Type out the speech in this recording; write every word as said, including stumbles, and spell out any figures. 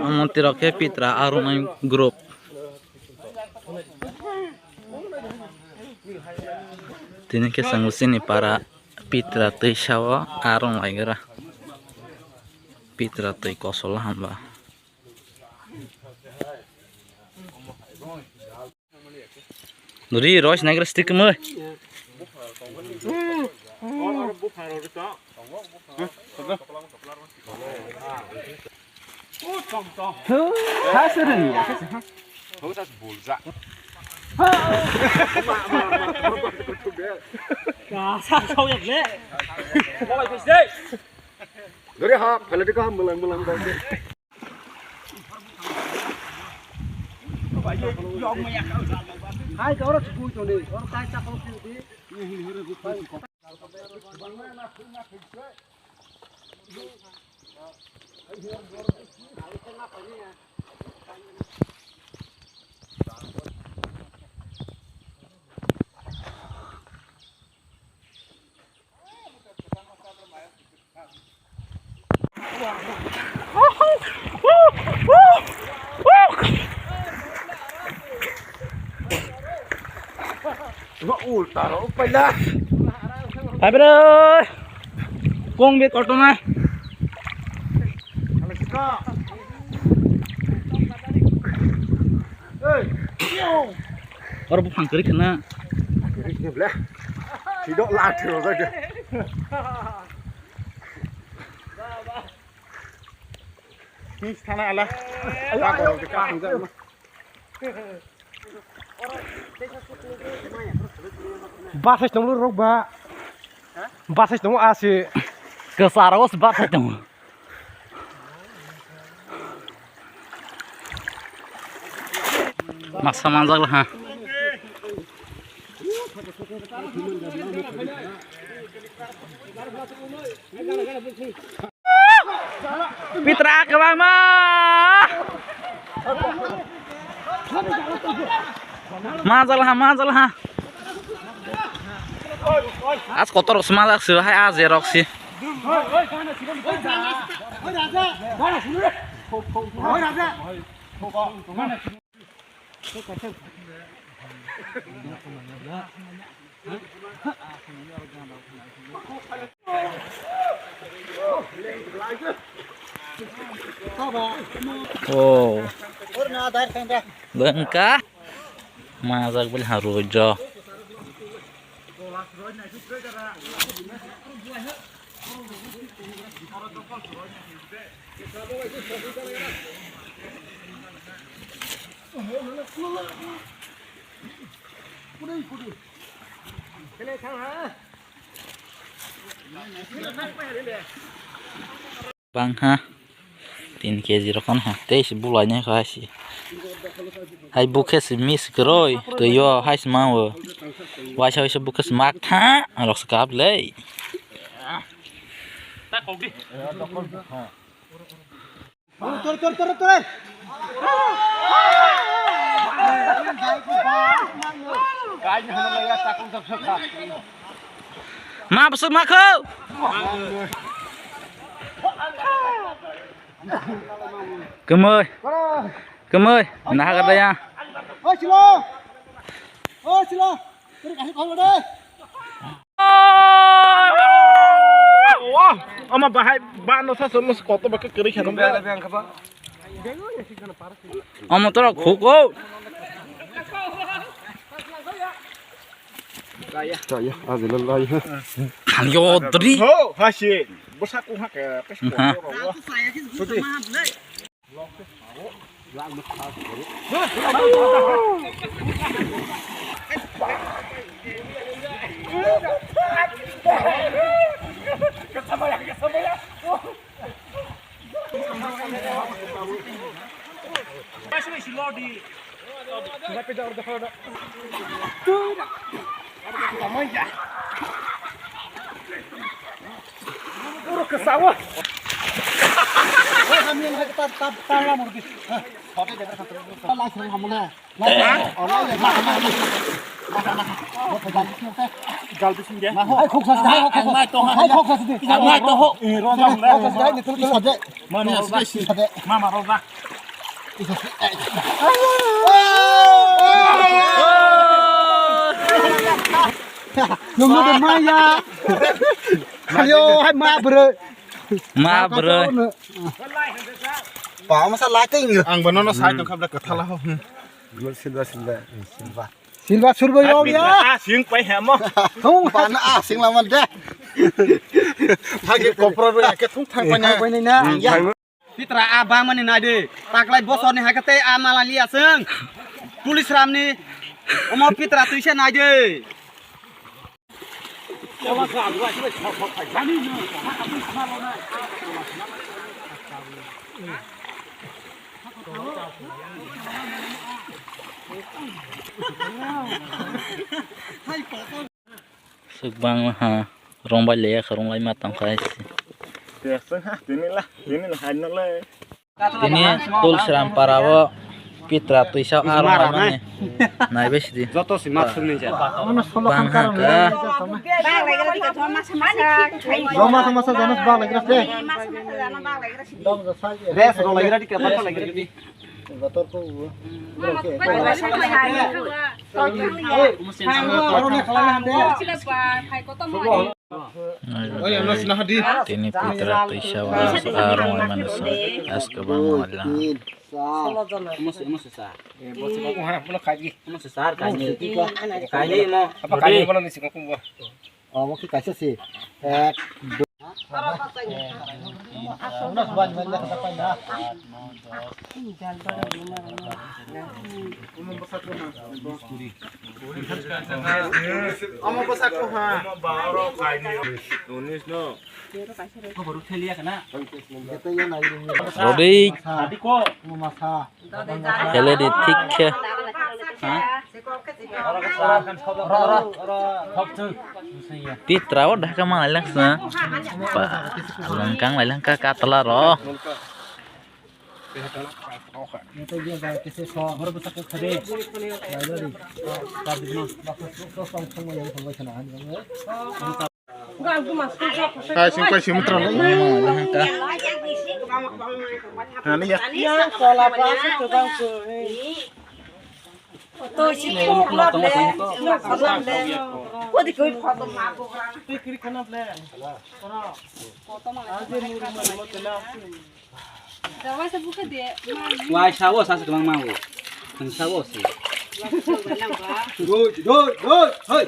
Monti rok khe pitra arunai group. Tini khe chwng chini para pitra twi sao arung laigra. Pitra twi kosol hamba. Ri roi sinai gra stick mui. Tho, ha seren ya. Tho, tas bulja. Ka sa sau yak le. Dori ha, phaladi ka mulang mulang dong. Hai, oro chukui toni, oro kai chakol khudi. Ulta ro paila. Hai bro. Kong be kotor na. Oro buphang kwrwi khna. Kwrwi khna ble. Sidok la thiro jaga. Nis thana ala. Ba korok de ka thang ja. Basai tonglo rok ba. Basai tongo asi. Kwcharo basai tongo. Masa manjak ha. Pitra kwbangma. Manjal ha, manjal ha. As kotor se manjak se hai as je rok se. Oh. Lengka. Majak beli haru jo. Bang ha. Tin K G rok ha. Tei se bulai nai kha hai se. Hai bukhe se miss kwrwi. Twi o hai se ma o. Waisa waisa bukhe se mak tha. Rok se kap le. Ma bwswk ma kho? Kwmwi. Kwmwi. Naha gada ya. Oi, silo. Oi, silo. Teri kasih kau deh. Wah, ama bahai ba no sa solo koto ba kwrwi khano. Omo toro khuko. Kaya, aje lo lai ha. Yo dri. Ho, hasi. Bosa ku ha ke pes ko. Suti. Gal bising de. Hai khok sas, hai khok sas. Hai khok sas de. Ang nai to ho. Eh, rong jam de. Khok sas de, ni tul tul. Mani asli si. Mama roda. Nunggu de maya. Ayo, hai ma bro. Ma bro. Pa masa lighting. Ang bano no sai to khabla kathala ho. Silva, silva. Silva. Silva surbo yo ya. Ah, sing pai hemo. Thung pa na ah sing laman de. Thagi kopro ro ya ke thung thang pa na. Thang pa na. Ya. Pitra a bangmani nai de. Taklai bosorni hai khe tei a mala liya chwng. Police ramni omo pitra twisa nai de. Swk bangma ha, rwngbai le, rwnglaima tongkha hai se. Tini la, tini la, hai no le. Tini Tulsiram para o pitra twisa a rwnglaimani. Naibai sidi. Joto si ma thumni ja. Bang ha ka. Roma sama sa jana bang lagi ras de. Res ro lagi ras di ka, bang lagi ras di. Tini pitra twisa o a rwnglaimani se aske bang mala. Omo se, omo se sir. Omo se sir, kainwi. Kainwi omo. Omo khe kaisa se. Ek, dui. Omo bwsa koha. Unis no. Rodi. Khele di thik khe. Pitra o dhaka manai langsna. Pa, lengkang lai lengka katla ro. Kaising kaising mutra lai. Ani ya. Wai sawo sa se mang mango. Sawo se. Doi doi doi. Hai.